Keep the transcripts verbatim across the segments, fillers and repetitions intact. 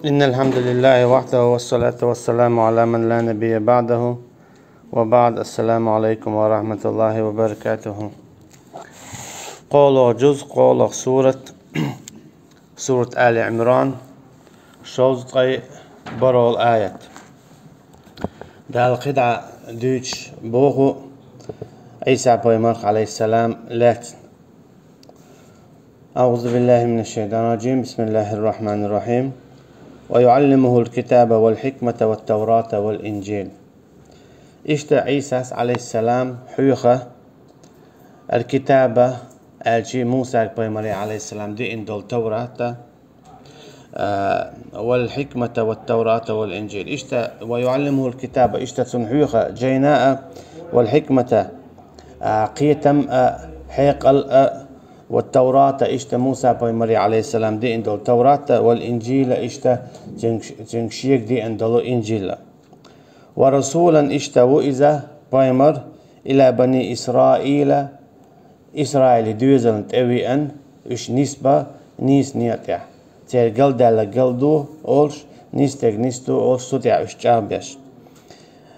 إن الحمد لله وحده والصلاة والسلام على من لا نبي بعده وبعد. السلام عليكم ورحمة الله وبركاته. КхоалагӀа жуз, кхоалагӀа сурат, сурат Али Ӏимран, шовзткъеи бархӀлагӀа аят. Дала кхидӀа дуьйцуш боху Ӏийса пайхамарах, Ӏалайхиссалам, лаьцна. أعوذ بالله من الشيطان الرجيم. بسم الله الرحمن الرحيم. ويعلمه الكتاب والحكمة والتوراة والإنجيل. Иштта Ӏийсас, Ӏалайхиссалам, хьоьху аль-китаба, аьлча Мусаг пайхамаре, Ӏалайхиссалам, деана долу Таврата, а, والحكمة والتوراة والإنجيل. Иштта, ويعلمه الكتاب, иштта цунна хьоьху жайна а, والحكمة, а, кхетам а, хьекъал а, والتوراة, иштта Муса пайхамаре, Ӏалайхиссалам, деана долу Таврат а, والإنجيل, иштта цуьнга, цуьнга шега деана долу Инжил а. ورسولا, иштта ву иза пайхамар, إلى بني إسرائيل, Исраилан доьзална тӀе веана, уьш нисбан нийса некъа тӀехь. Церан галдаьлларг галдо олуш, нисдерг нисдо олуш, цу тӀехь уьш чӀагӀбеш.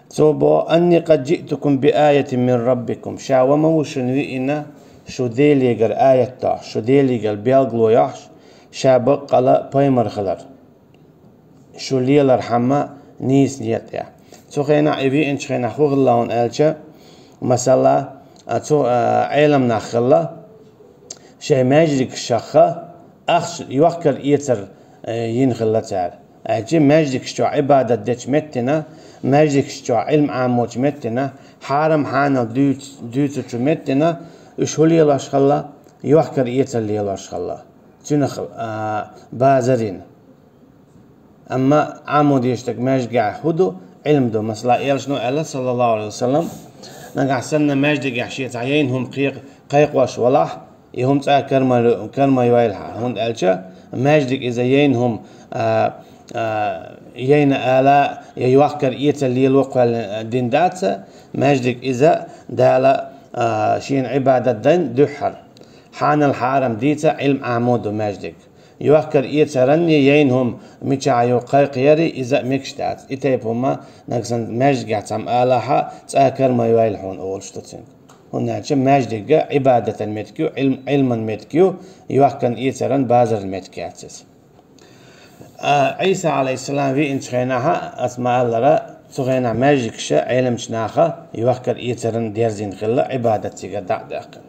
Цо боху: أني قد جئتكم بآية من ربكم. Ша ма ву шуна веана шу Делегара аят дохьуш, шу Делегара билгало йохьуш, ша баккъала пайхамар хилар. Шу лелархьама нийса некъа тӀехь. Цу хенахь, и веанчу хенахь хӀун хилла хьуна аьлча, масала, а, цу, а, Ӏеламнах хилла, шайн маьждигашкахь ахча йохкар-эцар, э, йина хилла цара. Аьлча маьждигаш чохь Ӏибадат дечу меттина, маьждигаш чохь Ӏилма Ӏамочу меттина, хьарам-хьанал дуьйц-, дуьйцучу меттина, уьш хӀун лелош хилла, йохкар-эцар лелош хилла. Цуьнах, а, базар йина. Амма Ӏамо дезаш дерг маьждигехь хӀун ду? Ӏилма ду. Масала, элчано аьлла, саллаллаху Ӏалайхи ва саллам, нагахь санна маьждигехь шен цхьа яйна хӀума кхе-, кхайкхош валахь, и хӀума цкъа карма-, кармайойла хьан. ХӀунда аьлча маьждиг иза яйна хӀума, а, а, яйна ала я йохкар-эцар лело кхоьллина дин дац, маьждиг иза Дала, а, шена Ӏибадат дайн дуьххьара. Хьанал-хьарам дийца Ӏилма Ӏамо ду маьждиг. Йохкар-эцаран яйна хӀума мичахь ю кхайкхаяри, иза а мегаш дац. И тайпа хӀума нагахь санна маьждигехь цхьамма алахь, цкъа кармайойла хьуна олуш ду цуьнга. ХӀунда аьлча маьждиг Ӏибадатан меттиг ю, Ӏилм-, Ӏилман меттиг ю, йохкан-эцаран, базаран меттиг яц иза. А, Ӏийса, Ӏалайхиссалам, веанчу хенахь, ас ма-аллара, цу хенахь маьждигаш Ӏеламчу наха йохкар-эцаран дерзийна хилла, Ӏибадат цигара дӀа а даьккхина.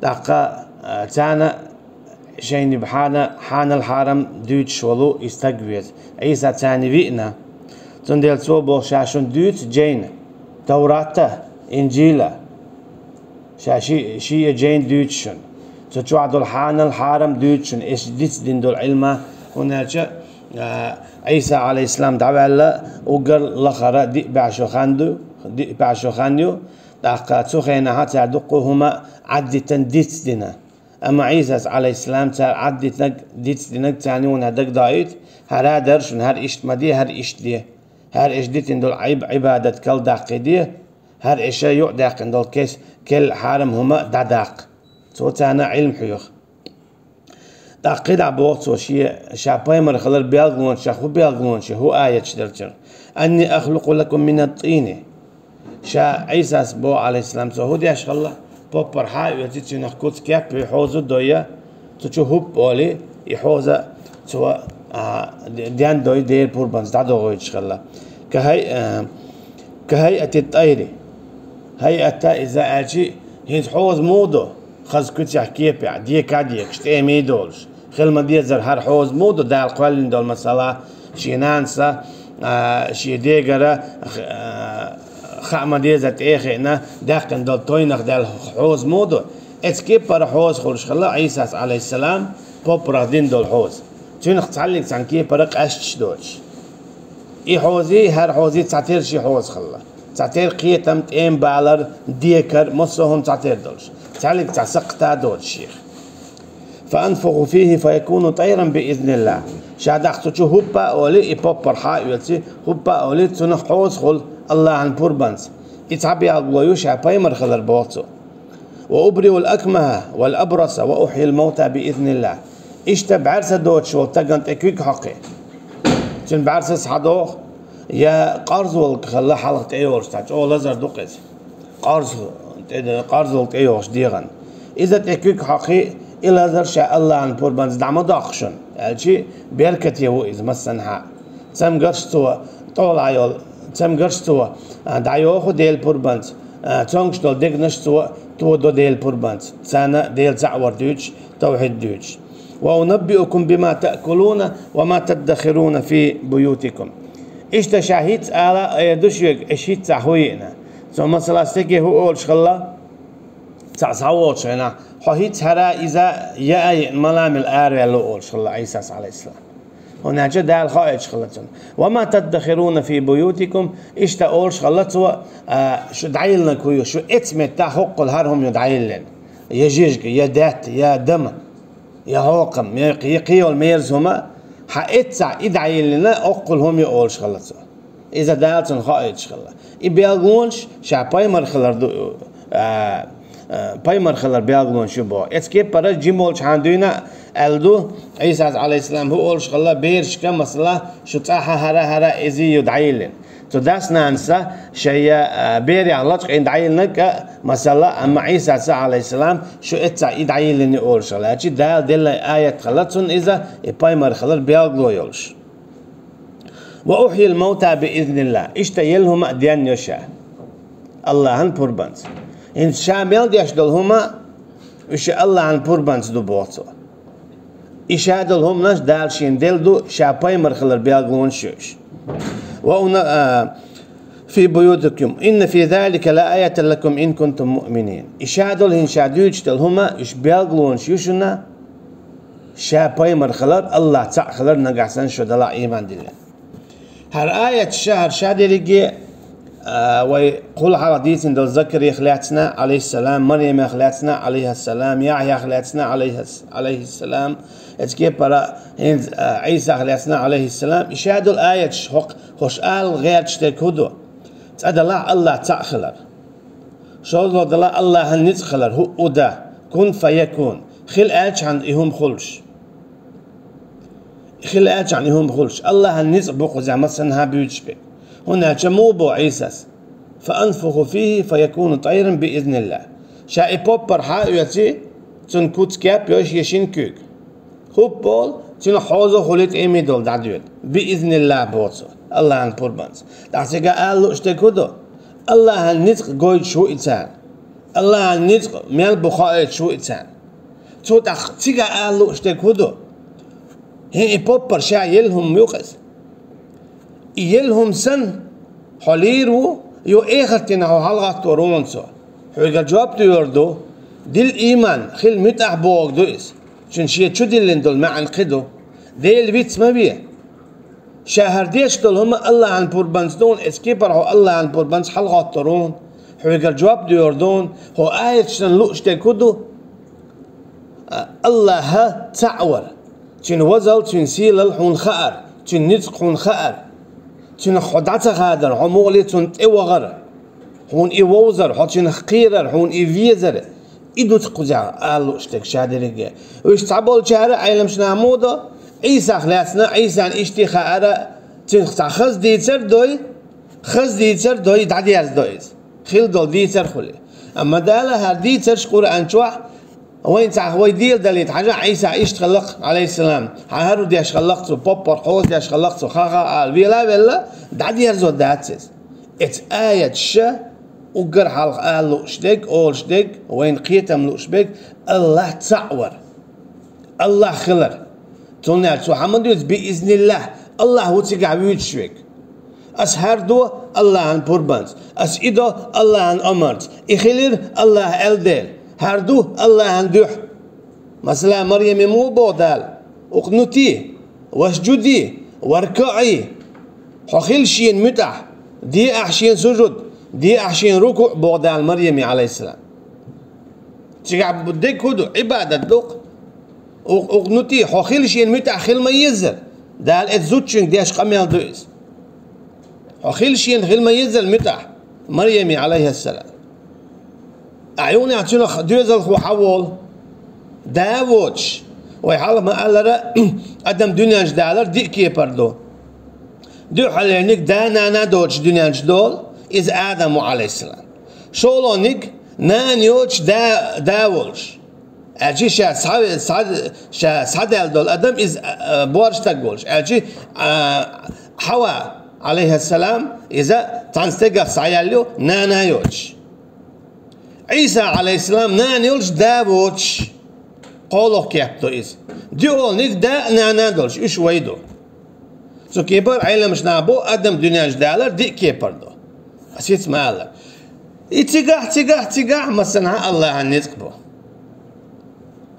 ТӀаккха, а, царна шайна бахьана хьанал-хьарам дуьйцуш волу и стаг веза. Ӏийса царна веана. Цундела цо боху: «Ша шуна дуьйцу жайна, Таврата, Инжила. Ша ши-, ши а жайна дуьйцу шуна. Цу чохь долу хьанал-хьарам дуьйцу шуна, аш дицдина долу Ӏилма». ХӀунда аьлча, а, Ӏийса, Ӏалайхиссалам, дӀаваьлла уггар лахара диъ бӀе шо хан ду, диъ бӀе шо хан ю, тӀаккха цу хенахь цара дуккха хӀума Ӏаддитина, дицдина. Амма Ӏийсас, Ӏалайхиссалам, цара Ӏаддитинарг, дицдинарг царна юха дагадоуьйту, хӀара дара шуна, хӀара иштта ма де, хӀара иштта де. ХӀара аш дитина долу Ӏиб-, Ӏибадат калдаккхийде, хӀара аша юкъадаьккхина долу кес-, кел хьарам хӀума дӀадаккха. Цо царна Ӏилма хьоьху. ТӀаккха кхидӀа боху цо шен, ша пайхамар хилар билгалонаш, ша хӀун билгалонаш, хӀун аяташ дара цуьнан? «أني أخلق لكم من الطين». Ша Ӏийсас боху, Ӏалайхиссалам, цо хӀун деш хилла? Поппархьа а оьций, цуьнах куц кеп а, хьоза а дой, цу чу хӀуппа олий, и хьоза цо, а, де-, ден дой, Делан пурбанца дӀадохуьйтуш хилла. Ка хӀай-, а, «كهيئة الطير». ХӀайата иза аьлчи, хӀинца хьоза муха ду, хаза куьцехь, кепехь, декахь а декаш, тӀемий а долуш. Хила ма дезара, хӀара хьоза муха ду, Дала кхоьллина долу, масала, шен нанас, а, шен дегара, а, хаа ма дезара тӀе а хиъна, даьккхина долу тойнах даьлла хьоза муха ду. Эцу кепара хьоза хуьлуш хилла Ӏийсас, Ӏалайхиссалам, поппарах дина долу хьоза. Цуьнах цхьаьллиг цхьана кепара къаьсташ доцуш. И хьозий, хӀара хьозий цхьатера ши хьоза хилла. Цхьатера кхетам, тӀема балар, декар, массо а хӀума цхьатера долуш. Цхьаьллиг цхьа сакхта а доцуш шех. «فأنفخ فيه فيكون طيرا بإذن الله». Ша дахьа цу чу хӀуппа а олий, и поппархьа а оьций, хӀуппа а олий, цунах хьоза хуьлу АллахӀан пурбанца. И цхьа билгало ю ша пайхамар хилар, боху цо. «وأبرئ الأكمه والأبرص وأحيي الموتى بإذن الله». Иштта бӀаьрса доцуш волу стагана тӀе куьг хьокхий. Цуьнан бӀаьрсас хьадоху, я къарзаволга хилла хьалха тӀейогӀуш цхьа чӀогӀа лазар ду-кх иза. Къарз, тӀе-, къарзаволга тӀейогӀуш дегӀан. Иза тӀе куьг хьокхий, и лазар ша Аллахьан пурбанца дӀа ма доккху шуна, аьлчи, беркате ву иза массанхьа. Цамгарш цо, тӀолахь йолу, цамгарш цо, а, дӀайоху Делан пурбанца, а, цомгуш долу дегнаш цо тодо Делан пурбанца, царна Дела цхьаъ вар дуьйцуш, тавхьид дуьйцуш. «وأنبئكم بما تأكلون وما تدخرون في بيوتكم». Иштта ша хӀинцца ала а эр ду шуьга, аша хӀинцца хӀун йиъна. Цо, масала, стеге хӀун олуш хилла, цхьаъ схьаволуш хенахь, хьо хӀинцца хӀара иза яа йиъна, мала а мила араваьлла ву олуш хилла Ӏийсас, Ӏалайхиссалам. ХӀунда аьлча Дала хоуьйтуш хилла цунна. «وما تدخرون في بيوتكم», иштта олуш хилла цо, а, шу дӀайиллинарг хӀун ю, шу эцу меттехь хӀоккхул хӀара хӀума ю дӀайиллина. Я жижиг, я даьтта, я дама, я хьокхам, я кхи-, я кхийолу мерза хӀума, хьан эццахь и дӀайиллина, хӀоккхул хӀума ю олуш хилла цо. Иза Дала цунна хоуьйтуш хилла. И белгалонаш ша пайхамар хилар ду, а, а, пайхамар хилар белгалонаш ю боху. Эцу кепара жима волчу хьан дуьйна аьлла ду, Ӏийсас, Ӏалайхиссалам, хӀун олуш хилла берашка, масала, шу цӀахь хӀара-хӀара эзий ю дӀайиллина. Цу дас-нанас шайн, а, берех лачкъийна дӀайиллинарг а, масала, амма Ӏийсас, Ӏалайхиссалам, шу эццахь и дӀайиллина ю олуш хилла. Аьлчи Дала делла аят хилла цунна иза, и пайхамар хилар белгало йолуш. «وأحيي الموتى بإذن الله». Иштта елла хӀума а денна йо ша Аллахьан пурбанца. ХӀинца ша мел деш долу хӀума, уьш Аллахьан пурбанца ду боху цо. И ша долу хӀуманаш Дала шена делла ду, ша пайхамар хилар белгалонаш ю уьш. «وأن-، а, في بيوتكم إن في ذلك لآية لكم إن كنتم مؤمنين». И ша долу, хӀинца ша дуьйцуш долу хӀума, уьш белгалонаш ю шуна, ша пайхамар хилар, Аллах цхьаъ хилар, нагахь санна шу делахь ийман диллина. ХӀара аяташ, хӀара ша дерриге, а, вай кхул хьалха дийцина долу Закарих лаьцна, Ӏалайхиссалам, Марьямех лаьцна, Ӏалайхиссалам, Яхьях лаьцна, Ӏалайхис-, Ӏалайхиссалам, эцу кепара хӀинца, а, Ӏийсах лаьцна, Ӏалайхиссалам, и ша долу аяташ хӀокху, хӀорш ала гӀерташ дерг хӀун ду? ЦӀа делахь Аллах цхьаъ хилар. ШозлагӀа делахь Аллахьан ницкъ хилар, хӀуъу да, кун фаякун, хила аьлчхьана и хӀума хуьлуш. Хила аьлчхьана и хӀума хуьлуш. Аллахьан ницкъ бу кхузахь массанхьа буьйцуш берг. ХӀунда аьлча муха боху Ӏийсас: «فأنفخ فيه فيكون طيرا بإذن الله». Ша и поппар хьан а оьций, цуьнан куц кеп йой шен шина куьйга. ХӀуппал, цуьнан хьоза а хуьлий, тӀемий долу дӀадоьду. «بإذن الله», боху цо, Аллахьан пурбанца. ТӀаккха цигахь ала лууш дерг хӀун ду? Аллахьан ницкъ гойтуш ву и царна. Аллахьан ницкъ мел бу хоуьйтуш ву и царна. Цо тӀаккха цигахь ала лууш дерг хӀун ду? ХӀин и поппар ша елла хӀума ю-кх иза. И елла хӀума санна, хьо лийр ву, йо, эхартина хьо хьалагӀоттор ву хьуна цо. Хьоьгара жоп доьр ду, дилла ийман, хила муьтӀахь бохург ду иза. Цуьнан шен чу диллина долу маьӀна кхин ду. Дела виц ма ве. Ша хӀара деш долу хӀума Аллахьан пурбанца ду хьуна, эцу кепара хьо Аллахьан пурбанца хьалагӀоттор ву хьуна. Хьоьгара жоп доьр ду хьуна, хьо аяташна лууш дерг хӀун ду? А, Аллахь цхьаъ вар. Цуьнан вазал, цуьнан сийлалла хьуна хаар, цуьнан ницкъ хьуна хаар. Цуьнах хьо дӀа ца хадар, хьо муха ле цунна тӀе вахар. Хьуна и вовзар, хьо цуьнах кхерар, хьуна и везар. И ду-кх кхузахь ала лууш дерг ша дерриге. Уьш цхьаболчара Ӏеламнаха муха до, Ӏийсах лаьцна, Ӏийсан иштта хаара, цуьнах цхьа хаза дийцар дой, хаза дийцар дой, дӀадерзадо иза. Хила долу дийцар хуьлий. Амма Дала хӀара дийцарш Къуръан чохь, вайн цхьа вай дела далийта хьажа, Ӏийса иштта хилла-кх, Ӏалайхиссалам, хьан хӀара деш хилла-кх цо, поппарх хьоза деш хилла-кх цо, ха-ха ала, вела а велла, дӀадерзо дац иза. Эцу аяташа уггар хьалха ала лууш дерг, олуш дерг, вайна кхетам лууш берг, Аллахь цхьаъ вар. Аллахь хилар. Цунна аьлла цо хьан ма дуьйцу, биизниллахь, Аллахь ву цигахь вуьйцуш верг. Ас хӀара до Аллахьан пурбанца, ас и до Аллахьан омарца, и хилира Аллахь аьлла дела, хӀара ду Аллахьан дуьхьа. Масала, Марьяме муха боху Дала: «Укънути, васджуди, варкаӀи». Хьо хила шена муьтӀахь, де ахь шена сужуд, де ахь шена рукуъ, боху Дала Марьяме, Ӏалайхиссалам. Цигахь бу дерг хӀун ду? Ӏибадат ду-кх. У-, укънути, хьо хила шена муьтӀахь хила ма еззара. Дала эцу зудчуьнга деш къамел ду иза. Хьо хила шена хила ма еззара муьтӀахь, Марьяме, Ӏалайхиссалам. Ахь юханехь цуьнах доьзалхо хьан волу? Да а воцуш, вай хьалха ма-аллара, адам дуьнен чу далар диъ кепара ду. Дуьххьарлерниг да-нана доцуш дуьнен чу долу, иза Адам ву, Ӏалайхиссалам. ШолгӀаниг нана йоцуш да, да волуш. Аьлча ша схьа, схьа, ша схьадаьлла долу адам иза, а, а, борша стаг волуш. Аьлча, а, Хьава, Ӏалайхиссалам, иза цхьана стегах схьаяьлла ю, нана йоцуш. Ӏийса, Ӏалайхиссалам, нана йолуш, да воцуш, кхоалгӀа кеп ду иза. ДоьалгӀаниг да а, нана а долуш, уьш вай ду. Цу кепара Ӏеламнаха бо адам дуьнен чу далар диъ кепара ду. Ас хӀинца ма аллара. И цигахь, цигахь, цигахь массанхьа Аллахьан ницкъ бу.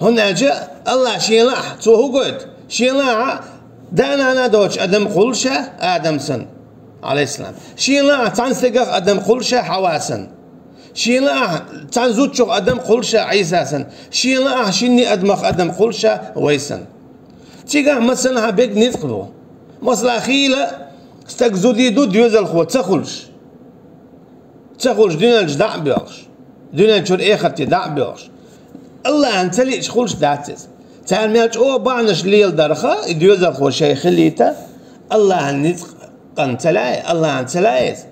ХӀунда аьлча Аллахь шена лаахь, цо хӀун гойту? Шена лаахь да-нана доцуш адам кхуллуш а Адам санна, Ӏалайхиссалам. Шена лаахь цхьана стегах адам кхуллуш а Хьава санна. Шена лаахь цхьана зудчух адам кхуллуш а Ӏийса санна. Шена лаахь шинне адамах адам кхуллуш а вай санна. Цигахь массанхьа бега ницкъ бу. Масала, хийла стаг зудий ду доьзалхо ца хуьлуш. Ца хуьлуш дуьнен чу дӀа а боьлхуш. Дуьнен чуьра эхарте дӀа а боьлхуш. Аллахьна ца лиъча хуьлуш дац иза. Цара мел чӀогӀа бахьанаш леладарха, и доьзалхо шайн хилийта, Аллахьан ницкъ къан ца лаьа, Аллахьна ца лаьа иза,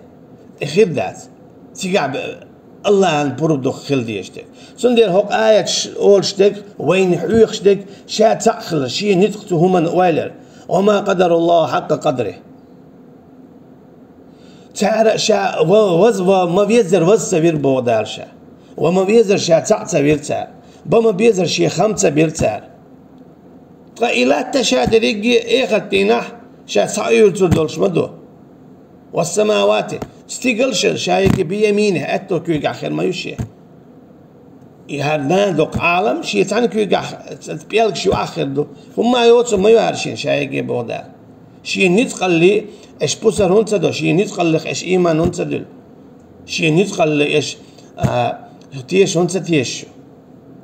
и хир дац. Цигахь бе-, Аллахьан пурба дукха хила дезаш дерг. Цундела хӀокху аяташ олуш дерг, вайна хьоьхуш дерг, ша цхьаъ хилар, шен ницкъ цу хӀуманна ойла яр. «Ва ма къадаруллахӀа хьакъа къадри». Цара ша ва-, ваз-, ва-, ма веззара ваз ца вира боху Дала ша. Ва ма веззара ша цхьаъ ца вира цара. Ба ма беззара шен хам ца бира цара. Ткъа и латта ша дерриге эхартдийнахь ша схьа а оьцур долуш ма ду. «Вассамавати», стигал ша, ша йиги, «бияминихӀи», аьтту куьйгахь хир ма ю шен. И хӀара нана доккху Ӏалам шен цхьана куьйгахь, пӀелгаш юкъахь хир ду. ХӀумма йоцург ма ю хӀара шен, ша йиги боху Дала. Шен ницкъалле аша пусар хӀунда ца до, шен ницкъаллех аша ийман хӀунда ца дуьллу? Шен ницкъалле аша, а, теша хӀунда ца теша шу?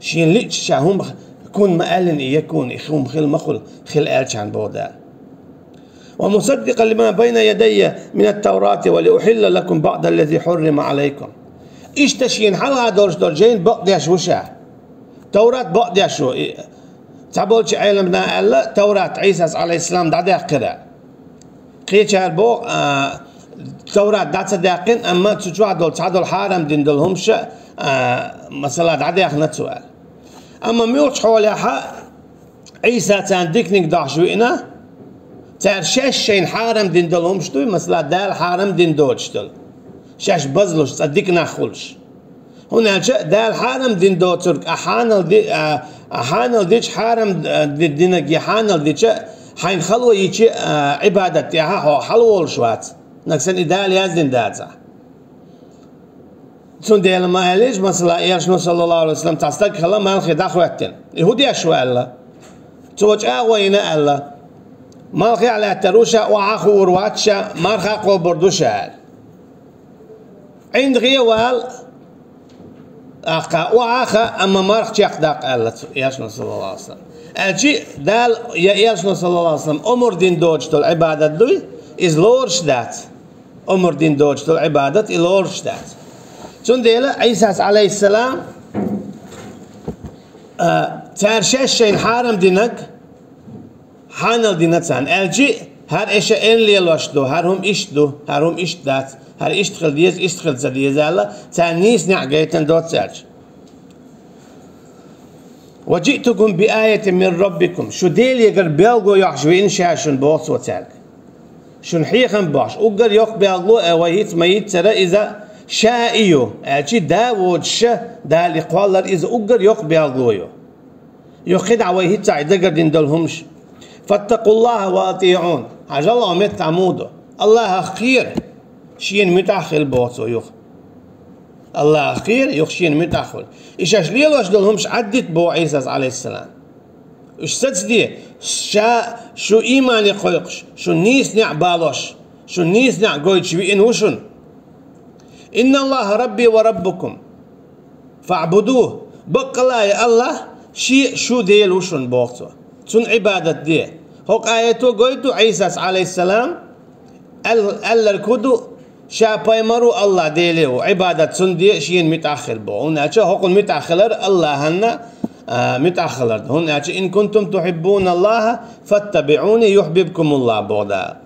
Шена лиъча ша хӀума кун ма аьллина, и якун, и хӀума хила ма хуьлу, хила аьллачарна боху Дала. «Ва мусаддикъан лима байна ядаййа минат-таврати ва лиухьилла лакум баъдаллази хьуррима Ӏалайкум». Иштта шена хьалха долуш долу жайна бакъдеш ву ша. Таврат бакъдеш ву. И, цхьаболчу Ӏеламнаха аьлла, Таврат Ӏийсас, Ӏалайхиссалам, дӀадаьккхира. Кхечара боху, а, Таврат дӀа ца даьккхина, амма цу чохь долу цхьадолу хьарам дина долу хӀумаш а, а, масала, дӀадаьхна цо аьлла. Амма муьлхачу хьолехь а Ӏийса царна диканиг дохьуш виъна, цара шаьш шайна хьарам дина долу хӀумаш дуй, масала, Дала хьарам дина доцуш долу, шаьш базлуш, цкъа дика нах хуьлуш. ХӀунда аьлча Дала хьарам дина доцург а хьанал ди-, а, а хьанал дича, хьарам, а, ди-, динарг а хьанал дича, хьайна хало йича, а, Ӏибадат тӀехь а хьо хьалаволуш вац, нагахь санна и Дала яздина дацахь. Цундела ма аьллийша, масала, Элчано, саллаллаху Ӏалайхи ва саллам, цхьа стаг хилла малхе дӀахӀоьттина. И хӀун деш ву аьлла? Цо чӀагӀо йина аьлла. Малхехь лаьттар ву ша, охьа а хуур вац ша, марха а кхобур ду ша аьлла. ӀиндагӀе а вала, тӀаккха охьа а хаа, амма марха чекхдаккха аьлла цо, Элчано, саллаллаху Ӏалайхи ва саллам. Аьлчи, Дала я Элчано, саллаллаху Ӏалайхи ва саллам, омра дина доцуш долу Ӏибадат дуй, иза лоруш дац. Омра дина доцуш долу Ӏибадат и лоруш дац. Цундела Ӏийсас, Ӏалайхиссалам, а, цара шаьш шайна хьарам динарг хьанал дина царна. Аьлчи, хӀара аша эн лелош ду, хӀара хӀума иштта ду, хӀара хӀума иштта дац, хӀара иштта хила деза, иштта хила ца деза аьлла, царна нийса неӀ гайтина доццу аьлча. «Ва жиътукум би аятин мин раббикум». Шу Делегара белго йохьуш виъна ша шуна, боху цо цаьрга. Шуна хьехам бохьуш, уггар йоккха белго а вай хӀинца ма йийццара иза ша а и ю, аьлчи да воцуша Дала и кхоллар иза уггар йоккха белго ю. Юха кхидӀа вай хӀинца и дагардина долу хӀумаш. «Фаттакъуллаха ва атиӀун». Хьажал, хьо меттахь муха ду. Аллахах кхера, шена муьтӀахь хила, боху цо юха. Аллахах кхера, юха шена муьтӀахь хуьлу. И шаьш лелош долу хӀумаш Ӏаддита, боху Ӏийсас, Ӏалайхиссалам. Уьш сацаде, ша шу иймане кхойкхуш, шуна нийса неӀ балош, шуна нийса неӀ гойтуш виъна ву шуна. «Инналлаха рабби ва раббукум, фаъбудух». Баккъалла а Аллах, шен а, шун Дела ву шуна, боху цо. Цунна Ӏибадат де. ХӀокху аято гойту Ӏийсас, Ӏалайхиссалам, аьл-, аьлларг хӀун ду? Ша пайхамар ву, Аллах Деле ву, Ӏибадат цунна де, шена муьтӀахь хила, боху. ХӀунда аьлча хӀокхунна муьтӀахь хилар Аллахьанна, а, муьтӀахь хилар ду. ХӀунда аьлча: «Ин кунтум тухьиббуналлаха, фаттабиӀуни, юхьбибкумуллах», боху Дала.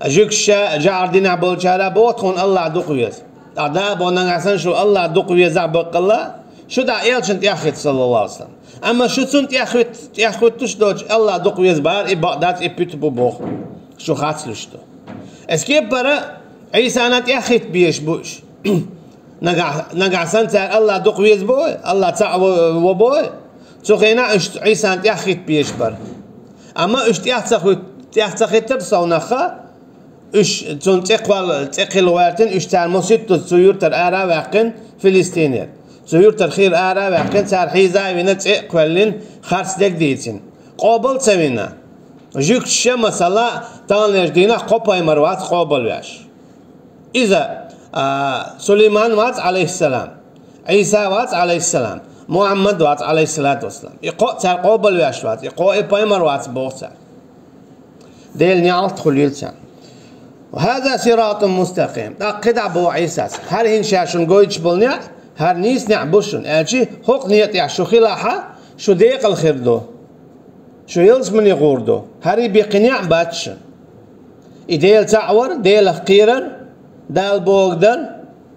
Жуьгташа, жӀар динехь болчара боху тхуна АллахӀ дукха веза. Ткъа да боху нагахь санна шу АллахӀ дукха везахь баккъалла, шу дӀа элчанна тӀехӀитта, саллаллаху Ӏалайхи ва саллам. Амма шу цунна тӀехӀитта-, тӀехӀитташ доцуш АллахӀ дукха веза бахара, и бакъ дац, и пуьту бу боху. Шу хацлуш ду. Эс кепара Ӏийсана тӀехӀитта безаш бу уьш. Нагахь, нагахь санна цара АллахӀ дукха веза боху, АллахӀ цхьаъ во, во боху, цу хенахь уьш Ӏийсана тӀехӀитта безаш бара. Амма уьш тӀех ца хӀуьт-, тӀех ца хӀиттара совнаха, уьш цунна цӀе кхол-, цӀе кхилла гӀоьртина, уьш цара маситтаза цу юьртара ара а ваьккхина, Филистинера. Цу юьртара хир ара а ваьккхина, цара хьийза а вина, цӀе а кхоьллина, харц дерг дийцина. Къобал ца вина. Жуьгташа, масала, таханлерчу дийнахь кхо пайхамар вац къобалвеш. Иза, а, Сулайман вац, Ӏалайхиссалам, Ӏийса вац, Ӏалайхиссалам, Мухьаммад вац, Ӏалайхиссалату вассалам. И кхоъ цара къобалвеш вац, и кхоъ и пайхамар вац боху цара. Делан неӀалт хуьлийла царна. «Ва хаза сиратун мустакъим». ТӀаккха кхидӀа боху Ӏийсас: «ХӀара хӀинца ша шуна гойтуш болу неӀ, хӀара нийса неӀ бу шуна, аьлчи хӀокху некъа тӀехь шу хилахьа, шу декъала хир ду, шу ялсамане гӀур ду, хӀара и беккхи неӀ бац шуна». И Дела цхьаъ вар, Делах кхерар, Далла бохург дар,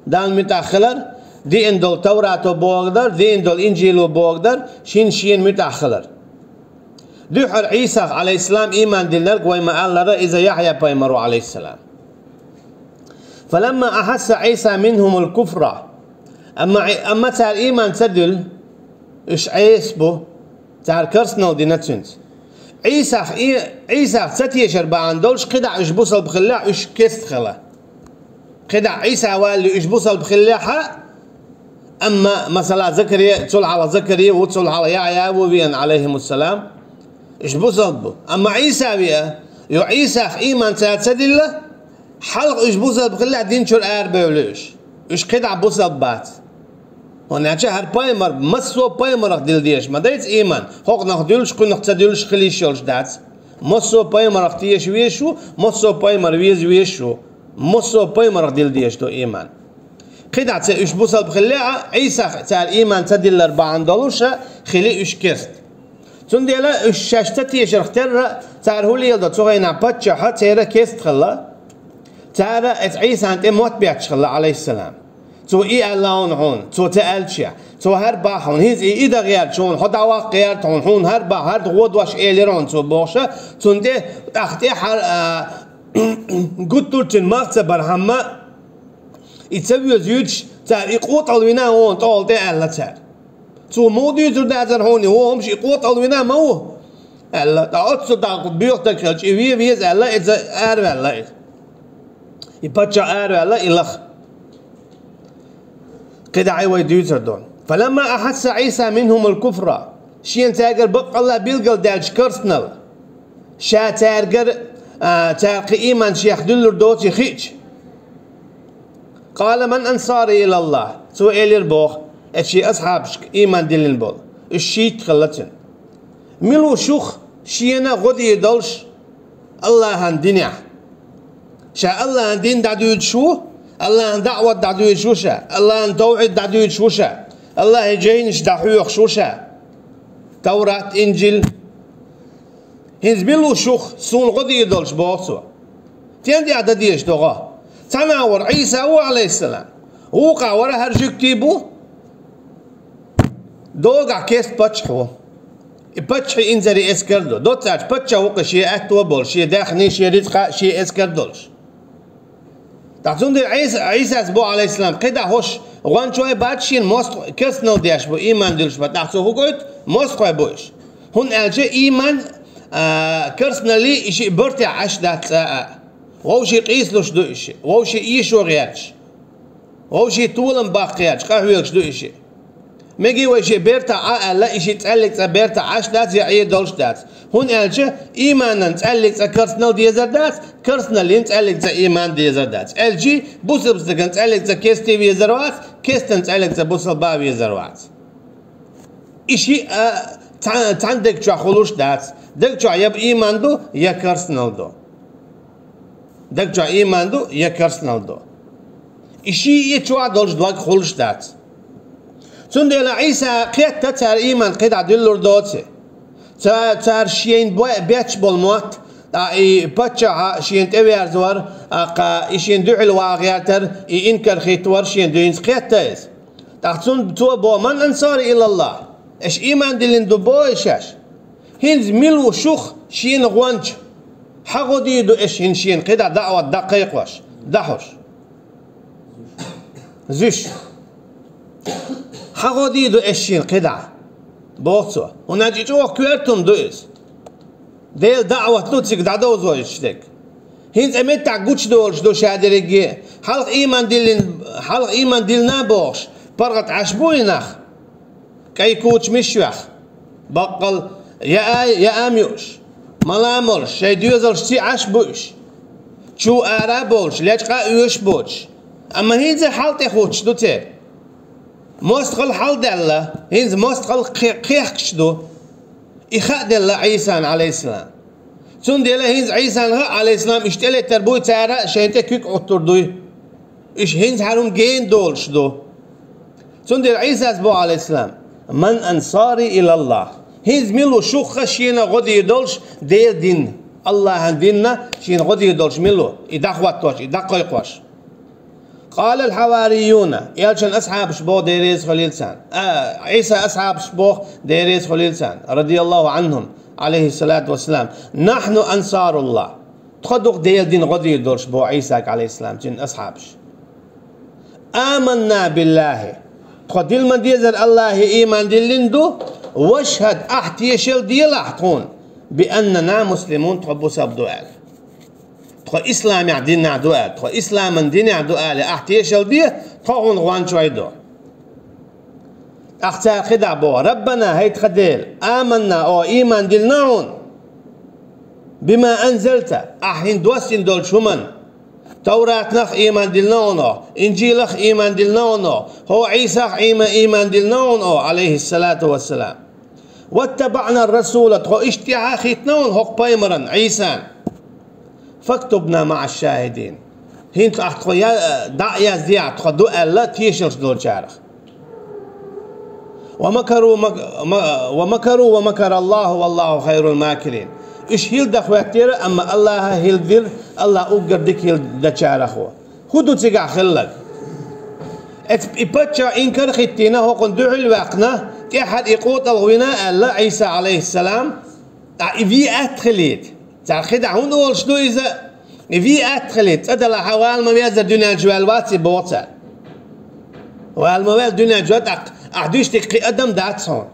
Далла муьтӀахь хилар, деана долу Таврато бохург дар, деана долу Инжило бохург дар, шина шена муьтӀахь хилар. Дуьххьара Ӏийсах, Ӏалайхиссалам, ийман диллинарг вай ма-аллара, иза Яхьъя пайхамар ву, Ӏалайхиссалам. «Фаламма ахьасса Ӏийса минхумул куфра». Амма, амма цара ийман ца дуьллу, уьш Ӏеса бу, цара керстанал дина цуьнца. Ӏийсах, и, Ӏийсах ца тешар бахьана долуш, кхидӀа уьш бусалба хиллехь, уьш керста хила. КхидӀа Ӏийса валале уьш бусалба хиллехьа, амма, масала, Закария, цул хьалха Закария ву, цул хьалха Яхьъя ву веана, Ӏалайхимуссалам, уьш бусалба бу. Амма Ӏийса веа, йо Ӏийсах ийман цара ца дилла, хьалха уьш бусалба хиллехь, дин чуьра арабевлли уьш. Уьш кхидӀа бусалба бац. ХӀунда аьлча хӀара пайхамар, массо а пайхамарах дилла дезаш ма дайца ийман, хӀокхунах дуьллуш, кхунах ца дуьллуш хила йиш йолуш дац. Массо а пайхамарах теша везаш ву, массо а пайхамар веза везаш ву, массо а пайхамарах дилла дезаш ду ийман. КхидӀа ца уьш бусалба хиллехьа, Ӏийсах цара ийман ца диллар бахьана долуша хили уьш керста. Цундела уьш шаьш ца тешарх терра, цара хӀун леладо цу хенахь паччахьа церан керста хилла? Цара эца Ӏийсан тӀе мотт бетташ хилла, Ӏалайхиссалам. Цо и аьлла хьуна, цо ца аьллачехь, цо хӀара бахьа хьуна, хӀинца и, и дан гӀерта хьуна, хьо дӀаваккха гӀерта хьуна, хьуна хӀара бахьа, хӀара гӀо дош элира хьуна цо бохуша, цунна тӀе, тӀаккха тӀе хӀара, а, гуттар а цуьнан мах ца бархьама, и ца везуьйтуш, цара и къотӀалвина а вон тӀехула тӀе аьлла цара. Цо муха дуьйцур дацара хьуна, и вон хӀумаш и къотӀалвина а ма ву? Аьлла, ткъа оццу дакъа боьха стаг хилча, и вен веза аьлла, иза араваьлла иза. И паччахь араваьлла, и лаха. КхидӀа и вай дуьйцур ду. «Фаламма ахьасса Ӏийса минхумул куфра». Шена цаьргара баккъалла билгалдаьлча керстанал, ша цаьргара, а, цара кхин ийман шех дуьллур доций хиъча. «Къала ман ансари илаллахӀ». Цо элира боху, эцу шен асхьабашка ийман диллина болу. Уьш шийтта хилла цуьнан. Мила ву шух шена гӀо дийр долуш АллахӀан динехь? Ша АллахӀан дин дӀадуьйцуш ву, АллахӀан даӀват дӀадуьйцуш ву ша, АллахӀан тавхьид дӀадуьйцуш ву ша, АллахӀан жайнаш дӀахьоьхуш ву ша. Таврат, Инжил. ХӀинца мила ву шух суна гӀо дийр долуш, боху цо. Стен тӀехь дан дезаш ду гӀо? Цхьана а вара Ӏийса ву, Ӏалайхиссалам. Вукху а вара хӀара жуьгтий бу. Догахь керста паччахь ву. И паччахьан инзаре эскар ду. Доццачу паччахь ву-кх шен аьтто а болуш, шен даьхний, шен рицкъа, шен эскар долуш. ТӀаккха цундела Ӏийса-, Ӏийсас бо, Ӏалайхиссалам, кхидӀа хӀорш гӀончой бац шена, мостагӀ-, керстанал деш бу, ийман дуьллуш бац. ТӀаккха цо хӀун гойту? МостагӀой бу уьш. ХӀунда аьлча ийман, а, керстаналлий и шиъ бартехь Ӏаш дац цкъа а. Вовшийн къийсалуш ду и шиъ, вовшийн эшо гӀерташ, вовшийн толам баккха гӀерташ, къахьоьгуш ду и шиъ. Мегий вай шиъ бертахь Ӏа аьлла, и шиъ цӀаьллиг цкъа бертахь Ӏаш дац я Ӏе долуш дац. ХӀунда аьлча ийманан цӀаьллиг цкъа керстанал дезар дац, керстаналлин цӀаьллиг цкъа ийман дезар дац. Аьлчи бусалба стаган цӀаьллиг цкъа керста везар вац, керстанан цӀаьллиг цкъа бусалба везар вац. И шиъ а цхьа-, цхьана даг чохь хуьлуш дац. Даг чохь я ийман ду, я керстанал ду. Даг чохь ийман ду, я керстанал ду. И шиъ а чохь долуш дог хуьлуш дац. Цундела Ӏийса кхетта цара ийман кхидӀа дуьллур доций. Ца-, цара шайна бо-, бетташ болу мотт ТӀаккха и паччахьа шена тӀеверзавар, тӀаккха и шена дуьхьал вагӀа гӀертар, и инкар хӀиттавар шена дуьйнца кхетта иза. ТӀаккха цун, цо бо: «Ман ансари илаллахӀ?» Аша ийман диллина ду бо аша шаьш? ХӀинца мила ву шух шена гӀонча? Хьан гӀо дийр ду аша хӀинца шена кхидӀа даӀват дӀакхайкхош, дӀахьош? Зуьш. Хьан гӀо дийр ду аша шена кхидӀа? Боху цо. ХӀунда аьлча и чӀогӀа коьрта хӀума ду иза. Делан даӀват ду цига дӀадовзойтуш дерг. ХӀинца а меттехь гучудолуш ду ша дерриге, хьалха ийман диллина, хьалха ийман диллина бохуш, паргӀат Ӏаш бу и нах? КӀай кучамаш йоьхна, баккъал яа, яа ма юуш, мала а молуш, шайн доьзалшций Ӏаш бу уьш. Чу ара а бовлуш, лечкъа а оьшуш боцуш. Амма хӀинца а хьал тӀехӀуттуш ду церан. МостагӀалла хьал даьлла, хӀинца мостагӀалла кхе-, кхехкаш ду. И хааделла Ӏийсана, Ӏалайхиссалам. Цундела хӀинца Ӏийсана хаьа, Ӏалайхиссалам, иштта тӀелеттар буй цара а, шайна тӀе куьг Ӏуттур дуй. Уьш хӀинца хӀара хӀума гена долуш ду. Цундела Ӏийсас боху, Ӏалайхиссалам: «Ман ансари илаллахӀ?» ХӀинца мила ву шух шена гӀо дийр долуш Делан динна, АллахӀан динна шена гӀо дийр долуш мила ву, и дӀахӀоттош, и дӀакхайкхош? Къалал хьаварийюна, элчан асхьабаш боху, Дела реза хуьлийла царна. А, Ӏийсан асхьабаш боху, Дела реза хуьлийла царна, радияллахӀу Ӏанхум, Ӏалайхиссалату вассалам: «НахӀну ансаруллахӀ». Тхо ду-кх Делан динна гӀо дийр долуш, боху Ӏийсага, Ӏалайхиссалам, цуьнан асхьабаш. «Аманна биллахӀи». Тхо дилла ма-деззара АллахӀе ийман диллина ду, «вашхӀад», ахь тешал делахь тхуна, «би аннана муслимун», тхо бусалба ду аьлла. Тхо исламехь динехь ду аьлла, тхо исламан динехь ду аьлла, ахь тешал де, тхо хьуна гӀончой ду. ТӀаккха цара кхидӀа боху: «Раббана, хӀай тхан Дела, аманна, оха ийман диллина хьуна, бима анзалта, ахь хӀинца доссийна долчу хӀуманна. Товратнах ийман диллина хьуна оха, Инжилах ийман диллина хьуна оха, хӀо Ӏийсах ийма-, ийман диллина хьуна оха, Ӏалайхиссалату вассалам. Ваттабаъна расула, тхо иштта тӀаьхьа а хӀиттина хьуна хӀокху пайхамаран, Ӏийсан. Фактубна маӀаш-шахӀидин». ХӀинца ахь тхо я-, дӀа а яздехьа, тхо ду аьлла тешалш долчарах. «Ва макару мак-, ма-, ва макару ва макараллахӀу, валлахӀу хайрул макирин». Уьш хӀилла дан хӀоьттира, амма АллахӀа хӀилла дира, АллахӀ уггар дика хӀилла дечарах ву. ХӀун ду цигахь хилларг? Эц-, и паччахь инкар а хӀиттийна, хӀокхунна дуьхьал а ваьккхина, тӀаьххьара и къотӀалгӀа вина аьлла Ӏийса, Ӏалайхиссалам, ткъа и вен атта хилийта. Цара кхидӀа хӀунда олуш ду иза? И вен атта хилийта, цӀа далахь вала ма-веззара дуьнен чу ваьлла вац и, боху цара. Вала ма-веззара дуьнен чу ваьлла, тӀаккха ахь дуьстиг кхин адам дац хьуна.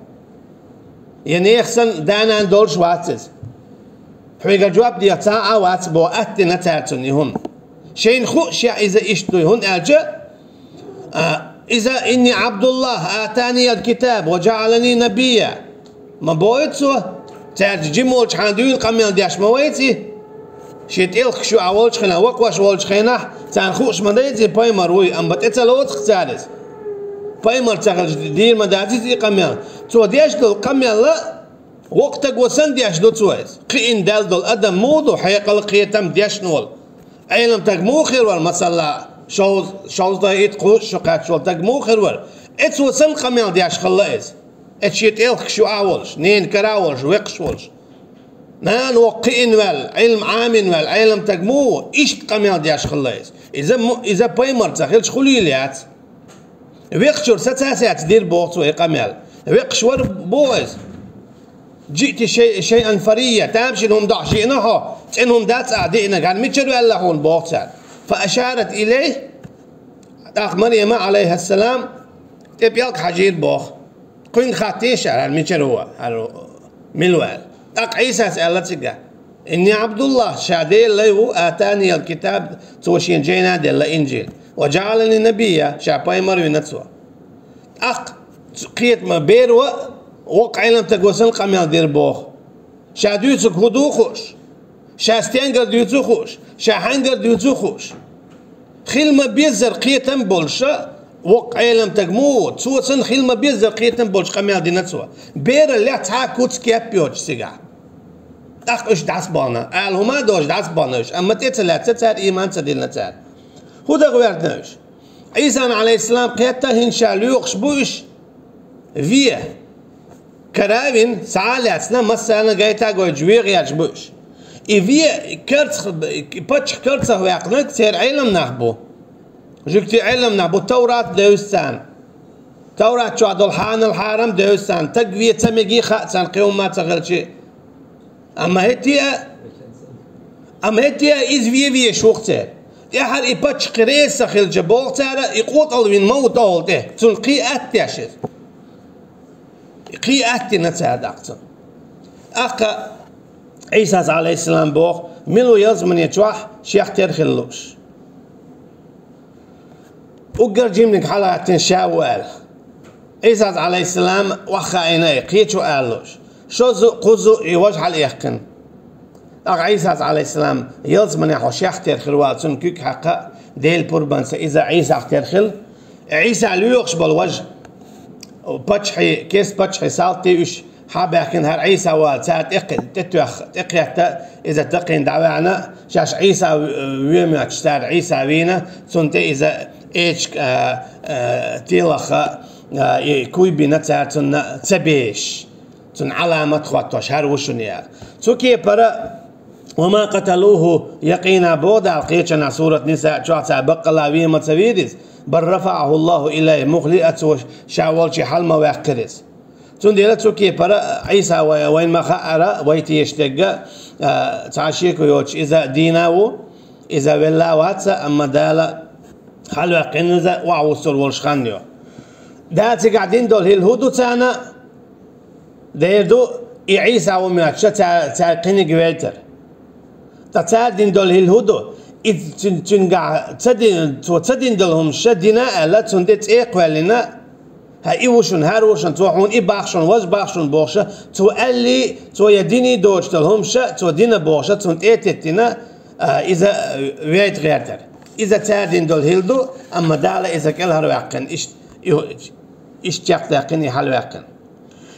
Я нехан санна да-нана долуш вац иза. Хьоьгара жоп деха цхьа а вац, боху, атта дина цара цунна и хӀума. Шайна хууш яц иза иштта дуй, хӀунда аьлча, а, иза: «Инни ӀабдуллахӀ, атаниял китаб ва жаӀалани набийя». Ма боху цо, цаьрца жима волчу хьан дуьйна къамел деш ма вайца и? Шен тӀелхаш юкъахь волчу хенахь, вакхош волчу хенахь, царна хууш ма дайца и пайхамар вуй, амма тӀе ца лоцу-кх цара иза. Пайхамар ца хилча, дийр ма дац иза и къамел. Цо деш долу къамел а воккха стага санна деш ду цо иза. Кхиъна даьлла долу адам муха ду, хьекъал, кхетам дешна волу? Ӏелам стаг муха хир вара, масала, шовз-, шовзткъе итт, кхузткъа шо кхаьчна волу стаг муха хир вара? Эцо санна къамел деш хилла иза. Эцу шен тӀелхаш юкъахь а волуш, ненан кара а волуш, векхаш а волуш. Нана воккха кхиъна ваьлла, Ӏилма Ӏамийна ваьлла, Ӏелам стаг муха ву, иштта къамел деш хилла иза. Иза му-, иза пайхамар ца хилча, хуьлийла яц. Векхачуьра саца а саьцна дира, боху цо, и къамел. Векхаш вара, боху иза. «Жиъти шай-, шайъан фарийя», тамашийна хӀума дохьуш жиъна хьо, цӀена хӀума дац ахь диънарг, хӀара мичара ваьлла хьуна, боху цара. «Фа ашарат илайхӀи», тӀаккха Марема, Ӏалайхиссалам, тӀе пӀелг хьажийра, боху. Кхуьнга хаттийша, хӀара мичара ву, хӀара мила ву аьлла. ТӀаккха Ӏийсас аьлла цигахь: «Инни ӀабдуллахӀ, ша Делан лай ву, атаниял китаб, цо шена жайна а делла, Инжил, ва жаӀалани набийя, ша пайхамар вина цо». ТӀаккха кхетам бер ван а, воккха Ӏелам стага санна къамел дира, боху. Ша дуьйцург хӀун ду хууш, ша стенгара дуьйцу хууш, ша хьаьнгара дуьйцу хууш. Хила ма-беззара кхетам болуша, воккха Ӏелам стаг муха ву, цо санна хила ма-беззара кхетам болуш къамел дина цо. Бераллехь цхьа а куц-кеп йоцуш цигахь. ТӀаккха уьш дӀасабахана, ала хӀума а долуш дӀасабахана уьш, амма тӀе ца лаьцна цара, ийман ца диллина цара. ХӀун дан гӀоьртина уьш? Ӏийсан, Ӏалайхиссалам, кхетта хӀинца ша лоьхуш бу уьш. Вен. Кара а вина, схьа а лаьцна, массарна а гайта а гойтуш, вен гӀерташ бу уьш. И ве карцах, паччахь карцах ваьккхинарг церан Ӏеламнах бу. Жуьгтийн Ӏеламнах бу, Таврат девза царна. Таврат чохь долу хьанал хьарам девза царна. Стаг вен ца мегий хаьа царна, кхин хӀумма ца хилча. Амма хӀетте а, амма хӀетте а иза вен везаш ву-кх церан. ТӀаьхьара и паччахь кхин реза ца хилча, боху цара, и къотӀалвина ма ву тӀехула тӀе. Цунна кхин атта деш иза. Кхин аттина цара даккха цунна. ТӀаккха Ӏийсас, Ӏалайхиссалам, боху, мила ву ялсамане чохь шех тера хила лууш? Уггар жиманиг хьалагӀаттина ша ву аьлла. Ӏийсас, Ӏалайхиссалам, охьахаийна и, кхечо ала лууш. Шозза а, кхузза а и важа хьалаэккхина. ТӀаккха Ӏийсас, Ӏалайхиссалам, ялсамане хьо шех тера хир ву аьлла, цунна куьг хьаькхна, Делан пурбанца иза Ӏийсах тера хила. Ӏийса лоьхуш болу важа, паччахьий, керста паччахьий салти уьш хьа а баьхкина, хӀара Ӏийса ву аьлла, цара тӀе-, тӀетоьхна, тӀекхетта, иза такхийна дӀаваьхьна, шаьш Ӏийса ве-, вен моьттуш цара Ӏийса вийна, цунна тӀе иза эчиг, а, а, телах а, а, и куй бина цара цунна ца беш. Цунна Ӏаламат хӀоттош, хӀара ву шуна яха. Цу кепара, «وما قتلوه يقينا», боху Дала кхечанхьа, сурат Ниса чохь, цара баккъалла вен ма ца вийра иза, «بل رفعه الله إليه», муха лиъна цо ша волчу хьала ма ваьккхира иза. Цундела цу кепара Ӏийса вай-, вайна ма хаьара, вай тешаш дерг а, а, цхьа шеко йоцуш иза дийна а ву, иза велла а вац, амма Дала хьалаваьккхина иза охьавуссур волуш хан ю. Дала цигахь дина долу хӀилла хӀун ду царна? Дера ду, и Ӏийса ву моьттуш цара, цара кхиниг вейтар. Ткъа цара дина долу хӀилла хӀун ду? И цуьн-, цуьнгахь ца дина, цо ца дина долу хӀумнаш дина аьлла, цунна тӀе цӀе а кхоьллина, хӀа, и ву шуна, хӀара ву шуна, цо хьуна и боху шуна, важа боху шуна бохуш, цо аьллий, цо я диний доцуш долу хӀумнаш, цо дина бохуш, цунна тӀе а теттина, а, иза, а, вейта гӀертара. Иза цара дина долу хӀилла ду, амма Дала иза кӀелхьарваьккхина, иш-, и-, иштта чекхдаьккхина, и хьалаваьккхина.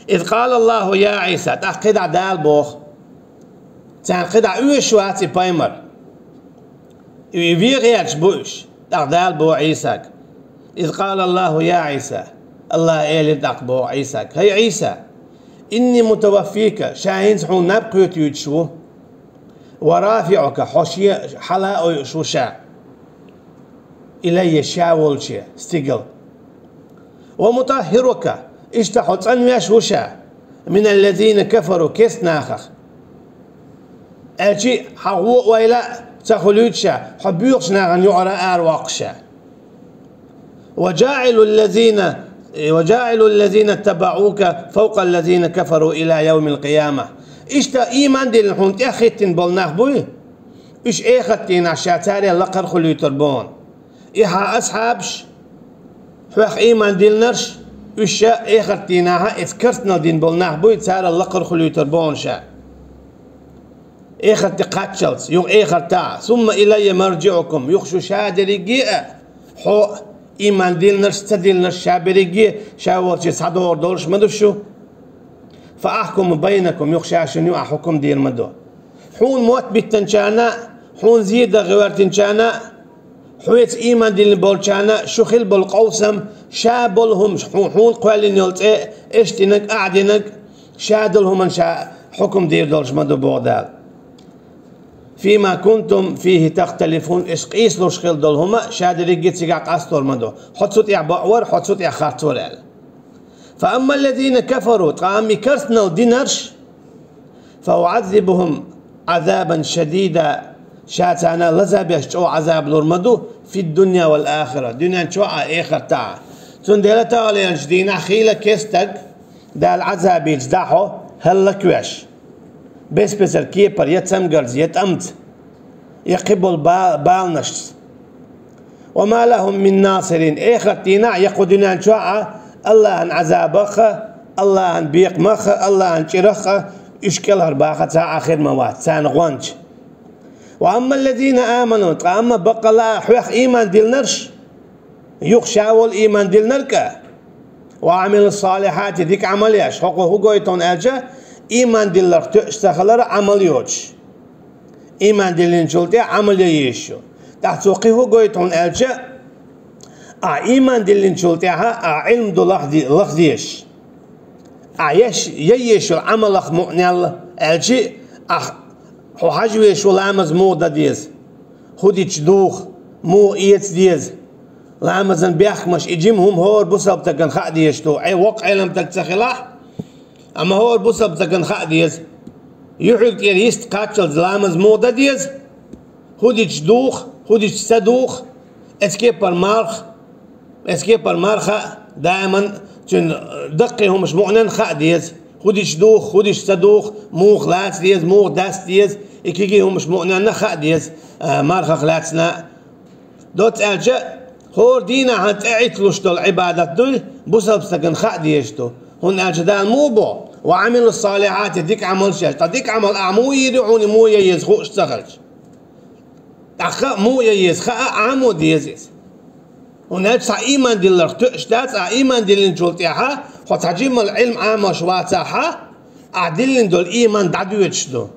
«إذ قال الله يا عيسى», тӀаккха кхидӀа Дала боху. Царна кхидӀа оьшуш вац и пайхамар. И вен гӀерташ бу уьш. ТӀаккха Дала боху Ӏийсага: «إذ قال الله يا عيسى», Аллаха элира тӀаккха боху Ӏийсага: «ХӀай Ӏийса, إني متوفيك», ша хӀинца хьуна наб кхетуьйтуш ву. «ورافعك», хьо шен хьала а ойуш ву ша. «إلي», ша волче, стигала. «ومطهرك», иштта хьо цӀанвеш ву ша, «من الذين كفروا», керста нахах. Аьлчи хьан гӀо ойла а ца хуьлуьйту ша, хьо боьхачу нахана юкъара а аравоккху ша. «وجاعل الذين، وجاعل الذين اتبعوك فوق الذين كفروا إلى يوم القيامة». Иштта ийман диллина хьуна тӀехӀиттина болу нах буй? Уьш эхартдийнахь ша царел лакхара хуьлуьйтур бу хьуна. И хьан асхьабаш, хьох ийман диллинарш, уьш ша эхартдийнахьа, эца керстанал дина болу нах буй, царел лакхара хуьлуьйтур бу хьуна ша. Эхарте кхаччалц, юха эхартахь, «ثم إلي مرجعكم», юха шу ша дерриге а, хьо а, ийман диллинарш а, ца диллинарш а, ша берриге а, ша волче схьадогӀур долуш ма ду шу. «فأحكم بينكم», юха ша шуна юкъахь хьукам дийр ма ду. Хьуна мотт биттинчарна а, хьуна зен дан гӀоьртинчарна а, хьоьца ийман диллина болчарна а шу хила болу къовсам, ша болу хӀумнаш, хьу-, хьуна кхоьллина йолу цӀе, эшдинарг, ахьдинарг, ша долу хӀуманна ша хьукам дийр долуш ма ду, боху Дала. «فيما كنتم فيه تختلفون», иш къийсалуш хила долу хӀума ша дерриге а цигахь къастор ма ду. Хьо цу тӀехь баъвар, хьо цу тӀехь харцвар аьлла. «فأما الذين كفروا», ткъа амма и керстанал динарш, «فأعذبهم عذابا شديدا», ша царна лазабеш чӀогӀа Ӏазаб лур ма ду, «في الدنيا والآخرة», дуьнен чохь а, эхартахь а. Цундела таханлерчу дийнахь хийла керстаг Дала Ӏазабийча дӀахьо, хӀаллаквеш. Беспеца кепара, я цамгарца, я тӀамца, я кхин болу ба-, баланашца. «وما لهم من ناصرين», эхартдийнахь а, я кху дуьнен чохь а, Аллахьан Ӏазабах а, Аллахьан бекхамах а, Аллахьан чӀирах а, уьш кӀелхьарбаха цхьа а хир ма вац, царна гӀонча. «وأما الذين آمنوا», ткъа амма баккъалла а хьох ийман диллинарш, юха ша волу ийман диллинарг а, «وعملوا الصالحات», дика Ӏамал еш, хӀокхо хӀун гойту хьуна аьлча, ийман дилларх тоьуш ца хилар а Ӏамал йоцуш. Ийман диллинчул тӀаьхьа Ӏамал ян езаш ю. ТӀаккха цо кхин хӀун гойту хьуна аьлча, ахь ийман диллинчул тӀаьхьа ахь Ӏилма ду лахде-, лахдезаш. Ахь еш, ян езаш йолу Ӏамалах мукъанел аьлчи, ахь Хьо хьажа везаш ву ламаз муха дан деза, хӀу дича духу, муха эца деза. Ламазан бехкамаш, и жима хӀума хӀора бусалба стагана хаа дезаш ду. Ӏе, воккха Ӏеламстаг ца хилахь, амма хӀора бусалба стагана хаа деза. Юьхьиг тӀера йист кхаччалц ламаз муха дан деза, хӀу дича духу, хӀу дича ца духу. Эцу кепара марха, эцу кепара марха даиман цуьнан даккхий хӀумаш мукъаненна хаа деза. ХӀу дича духу, хӀу дича ца духу, муха лаца деза, муха даста деза, и кегий хӀумаш мукъаненна хаа деза, а, мархах лаьцна. Доцца аьлча, хӀора дийнахьа цӀе Ӏитталуш долу Ӏибадат дуй, бусалба стагана хаа дезаш ду. ХӀунда аьлча Дала муха боху: «Ва Ӏамилу салихьати», дика Ӏамалш еш. Ткъа дика Ӏамал ахьа муха йийр ю хьуна, муха ян еза хууш ца хилча? ТӀаккха а муха ян еза хаа, ахьа муха деза иза? ХӀунда аьлча цхьа ийман дилларх тоьуш дац, ахьа ийман диллинчул тӀаьхьа хьо цхьа жимма Ӏилма Ӏамош вацахьа, ахьа диллина долу ийман дӀадоьдуш ду.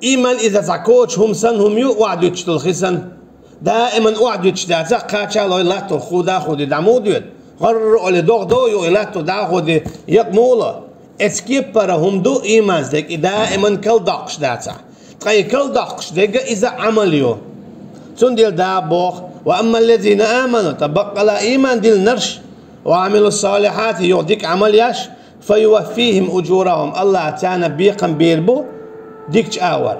Ийман иза цхьа коча хӀума санна хӀума ю, охьадуьтуш долу хи санна. Даиман охьадуьтуш дацахь, кхача а лой, латто худа а худи, дӀа муха доьду? ГӀарра олий догӀа до а ю, и латто дӀа а худи, якъа муха ло? Эцу кепара хӀума ду ийман стаг, и даиман калдоккхуш дацахь. Ткъа и калдоккхуш дерг а иза Ӏамал ю. Цундела Дала боху: «Ва амма ллазина аману», ткъа баккъала ийман диллинарш, «ва Ӏамилу салихьати», юха дика Ӏамал еш, «фа юваффихим уджурахум», Аллаха царна бекхам бийр бу дикачу агӀор.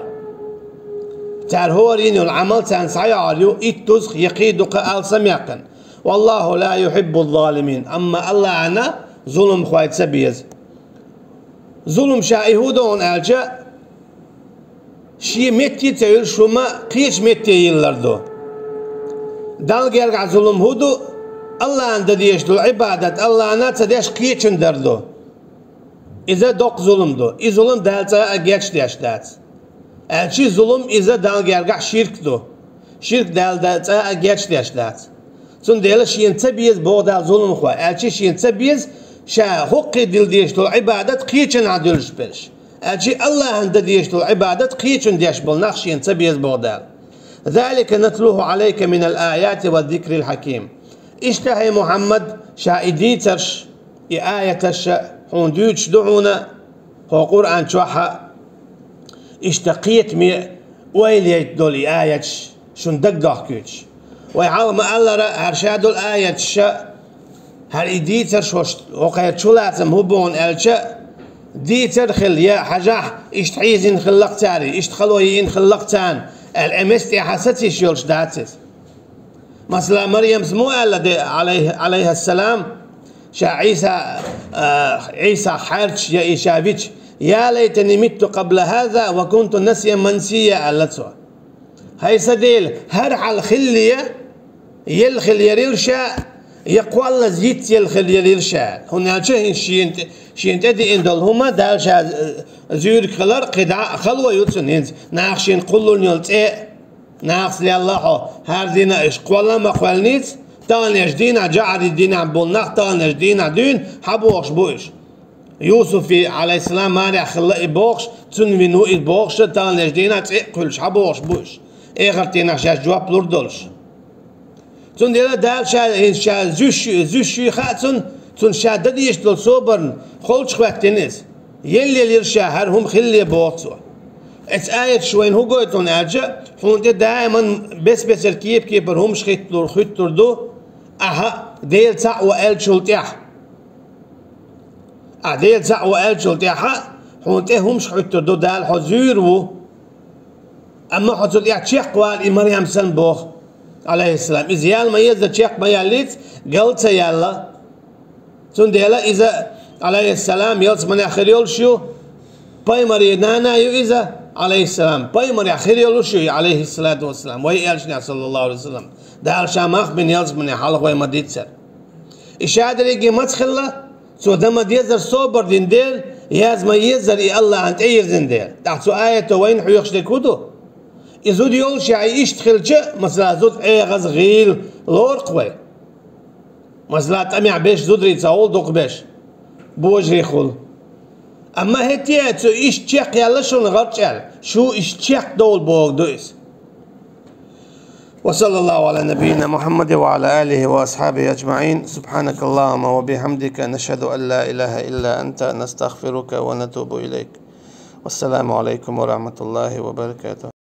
Цара хӀора йина йолу Ӏамал царна схьайогӀур ю, итт дузах, я кхин дукха, алсамъяккхина. «Валлаху ла юхиббу ззалимин», амма Аллахьана зуламхой ца беза. Зулам ша и хӀун ду хьуна аьлча, шен метте ца йолуш хӀума кхечу метте йиллар ду. Далла гергахь зулам хӀун ду? Аллахьана дан дезаш долу Ӏибадат Аллахьана ца деш кхечунна дар ду. Иза доккха зулам ду. И зулам Дала цкъа а гечдеш дац. Аьлчи зулам иза Далла гергахь ширк ду. Ширк Дала да-, цкъа а гечдеш дац. Цундела шена ца беза боху Дала зуламхой, аьлчи шена ца беза ша хӀокхе дилла дезаш долу Ӏибадат кхечанхьа дуьллуш берш. Аьлчи Аллахьана дан дезаш долу Ӏибадат кхечунна деш болу нах шена ца беза боху Дала. «Залика натлуху Ӏалайка минал аяти ва зикрил хьаким». Иштта хьай Мухьаммад, ша и дийцарш, и аяташ хьуна дуьйцуш ду хьуна хӀокху Къуръан чохь а, иштта кхетаме, ойла яйта долу и аяташ шуна дагадохкуьйтуш. Вай хьалха ма-аллара, хӀара ша долу аяташ, хӀара и дийцарш хӀош-, хӀокхеран чулацам хӀун бу хьуна аьлча, дийцар а хилла, я хьажахь, иштта хьийзина хилла-кх цара, иштта хало йиъна хилла-кх царна аьлла, и меттехь сацийш йолуш дац иза. Масала, Марьямс муха аьлла де, Ӏалайхи-, Ӏалайхиссалам, ша Ӏийса, а, Ӏийсах хьаьрча я и ша вича: «Я лайтани митту къабла хаза ва кунту насиян мансия», аьлла цо. «ХӀай сан Дела, хӀара хьал хилале, елла хила ярил ша, я кхоллаза йицъелла хила ярил ша». ХӀунда аьлча хӀинца шена тӀе, шена тӀедеана долу хӀума Дала ша, э, зуьйриг хилар кхидӀа а хало ю цунна хӀинца, наха шена кхуллун йолу цӀе а. Нахаца лелла хьо, хӀара дина а уьш кхолла а ма кхоьллинийца, таханлерчу дийнахь, жаӀарий дийнахь болу нах таханлерчу дийнахь дуьйна, хьан бохуш бу уьш? Юсуфи, Ӏалайхиссалам, марехь хилла и бохуш, цунна вина ву и бохуш, таханлерчу дийнахь цӀе а кхуьллуш, хьан бохуш бу уьш? Эхарт дийнахь шаьш жоп лур долуш. Цундела Дала ша, ша зуьш, зуьш юй хаьа цунна, цунна ша дан дезаш долу собарна холчу хӀоьттина иза. Елла елира ша хӀара хӀума хилале боху цо. Эцу аяташ вайна хӀун гойту хьуна аьлча, хьуна тӀе даиман бес-бесара кепа-кепара хӀумаш хӀитталур, хӀуьттур ду, ахьа Дела цхьаъ ву аьллачул тӀаьхьа. Ахьа Дела цхьаъ ву аьллачул тӀаьхьа хьуна тӀе хӀумаш хӀуьттур ду, Дала хьо зуьйр ву. Амма хьо цу тӀехь чекхвала и Марьям санна боху, Ӏалайхиссалам. Иза яла ма-еззара чекх ма яьллица, гал ца яьлла. Цундела иза, Ӏалайхиссалам, ялсаманехь хир йолуш ю, пайхамарийн нана ю иза, Ӏалайхиссалам. Пайхамарехь хир йолуш ю и, Ӏалайхиссалату вассалам, вай элчанехь, саллаллаху Ӏалайхи ва саллам. Дала ша мах бина ялсаманехь хьалха вай ма-дийццара. И ша дерриге маца хилла? Цо дан ма-деззара собар дина дела, яз ма-еззара и Аллахьан тӀейирзина дела. ТӀаккха цу аято вайна хьоьхуш дерг хӀун ду? И зуда йолуш яхь и иштта хилча, масала, зуда эгӀаза, гӀийла лору-кх вай. Масала, тӀамехь берш зударий ца гӀуллу дукха берш, божарий хуьлу. Амма хӀетте а цо иштта чекхъяьлла шуна гӀарчӀ аьлла, шу иштта чекхдовла бохург ду иза. وصلى الله على نبينا محمد وعلى آله وأصحابه أجمعين. سبحانك اللهم وبحمدك، نشهد أن لا إله إلا أنت، نستغفرك ونتوب إليك. والسلام عليكم ورحمة الله وبركاته.